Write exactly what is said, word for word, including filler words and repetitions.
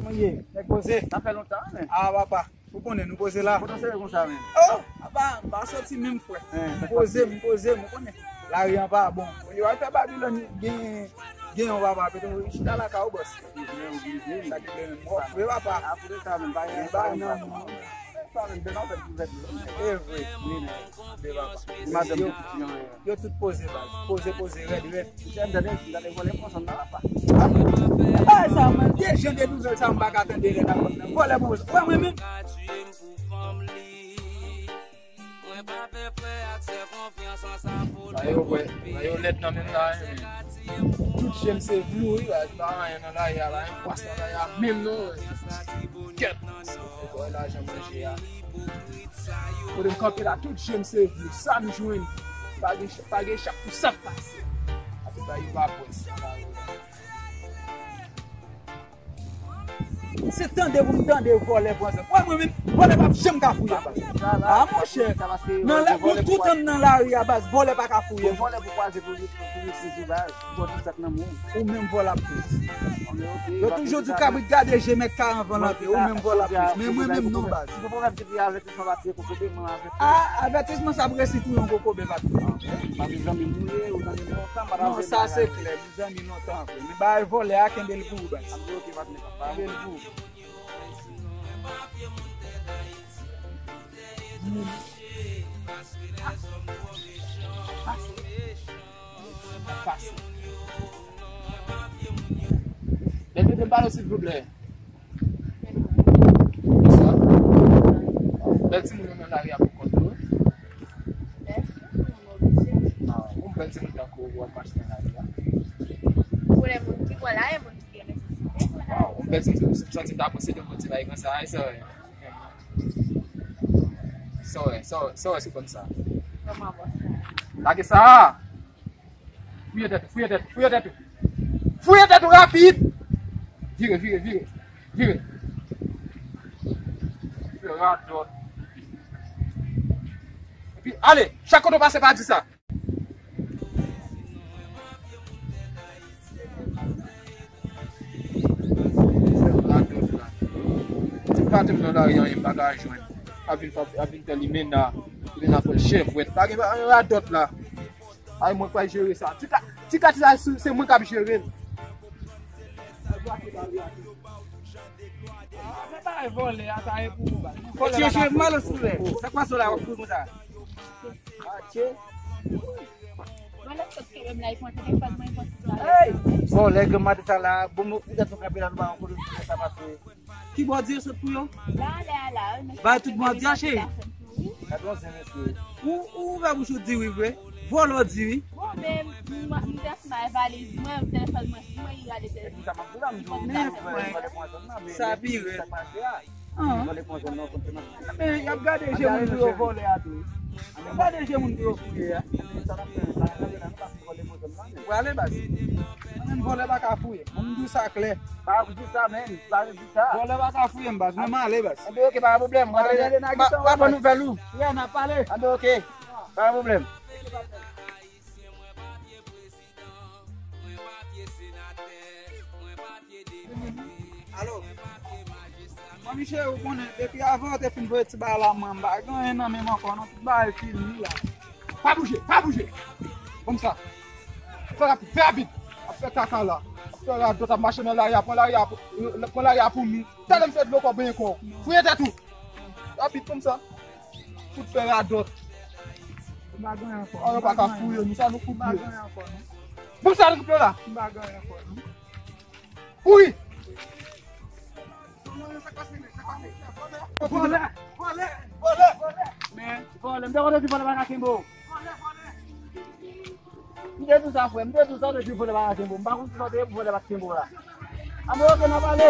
Kòman ye? Nèg poze? Sa fè lontan, men. Ah, papa. Ou konnen, nou poze la. Kote w sere konsa, men? Oh, apa, m pa soti menm, frè. Eh, m poze, m poze, m konnen. Lari an pa bon. Yo al fè Babilòn gen, gen yon papa, pete chita lakay ou, bòs. Sa ki vle menm. Mò fre, papa. Apre sa, menm, pa gen bagay nan moun. Sa menm, demen w fè ti vèt dlo. E vre. Wi, men. Madanm yo, yo tout poze, baz. Poze, poze, rèd, rèd. Misye m tande, m tande vòlè pran zòn nan la, pa. Bagay sa, man. Dejen de nouvèl sa, m pa ka tande lè n ap vòlè pran zòn. Wè mwen menm. Sa yo, wè, sa yo lèd nan menm la, hein, men. Tout je m se vlou, wi, baz, pa anyen nan lari a, pa yon pwas nan lari a, menm non, wi. Kèt. Wè lajan manje a. Kote m kanpe la, tout je m se vlou. Sa m jwenn. Pa gen, pa gen chak pou sa k pase. Ase sa, yo pa pwès. Se tande pou m tande vòlè pran zòn. Wè, mwen menm, vòlè p ap janm ka fouye a, baz. Ah, monchè. Nan la, nou tout ann nan lari a, baz, vòlè pa ka fouye. Vòlè pou kwaze pou, pou, pou, pou, baz. Ou menm vòlè ap plis. Yo toujou di kabrit gade je mèt karan van lante, ou menm vòlè ap plis. Men mwen menm non, baz. Si pou pwoblèm ki pi avètisman pa tire kokobe, mwen avèti. Ah, avètisman sa ap resi tou yon kokobe, patnè. Paske zanmi m ou ye, ou zanmi m lontan, pa... Non, sa se klè, nou zanmi lontan vre. Men bagay vòlè a, kenbe l pou ou, baz. Kenbe l pou ou. Pase. Bèl tete m pale, silvouplè. Bonswa. Bèl timoun yo nan lari a pou kont yo. Mèsi, moun oblije. Ah, yon bèl timoun tankou w ap mache nan lari a. Pou lè moun ki pran lari, moun ki gen nesesite pou lari. Yon bèl timoun, m santi m ta posede yon ti bagay konsa, e sa, wi. Sa w wè, sa w wè, sa w wè sou kòn sa? Kòman bòs la? Lage sa! Fouye tèt ou, fouye tèt ou, fouye tèt ou! Fouye tèt ou rapid! Vire, vire, vire, vire! Fè radòt. Epi, ale! Chak kote w pase, pa di sa! Ti pati m nan lari an, m pa ka jwenn. Ap vin fè, ap vin fè limena, limena pran chèvwèt. Pa gen, pa gen radòt la. Ay, mwen k pral jere sa. Ti ka, ti ka, ti sa, se, se mwen k ap jere l. Vòlè, vòlè, vòlè. Sa k pase la, w ap kouri konsa? Vòlè sot kenbe m la, li pran telefòn mwen, li pran tout bagay. Vòlè, grann maten sa la, bon, nou, poutèt nou kanpe la, nou pa yon kote nou sa pase. Ki bòdye sot pou yo? La, la, la, wi, mesye. Bay tout bòdye a, cheri. Gade yon zen, mesye. Ou, ou ouvè bouch ou di wi vre. Vòlè w di wi. Bon, men, m, m, m te si bay valiz mwen, telefòn mwen sou mwen, li rale telefòn. Li pot telefòn mwen. Sa pi rèd. Ah. Men y ap gade je moun pou yo vòlè a tou. Y ap gade je moun pou yo fouye a. Ou prale, baz. Mwen menm vòlè pa ka fouye. Mwen m di w sa klè. Pa di sa, men. Pa di sa. Vòlè pa ka fouye m, baz. Mwen m ale, baz. Anben, oke, pa gen pwoblèm. Mwen ale, m ap ban nouvèl ou. Yeah, n ap pale. Anben, oke. Pa gen pwoblèm. Alo. Mwen, miche, ou konnen, depi avan yo te fin voye ti bagay la, mwen, m pa gen anyen nan men m ankò, non, tout bagay fini la. Pa bouje, pa bouje. Kòmsa. Fè rapid, fè rapid. Ap fè kaka la. Ap fè radòt, ap mache nan lari a, pran lari a pou, pran lari a pou nou. Talè m fè dlo kò benyen kò. Fouye tèt ou. Rapid kòmsa. Fout fè radòt. M pa gen anyen ankò. An, yo pa ka fouye nou, sa nou fout ye. M pa gen anyen ankò, non. Bon, sa nou fout la. M pa gen anyen ankò, non. Kouri! Vòlè! Vòlè! Vòlè! Men, vòlè, m te konn di vòlè pa ka kenbe w. M te di w sa, frè m, m te di w sa, w te di vòlè pa ka kenbe w. M pa konn si sa w te ye pou vòlè pa t kenbe w la. Anben, oke, n ap pale.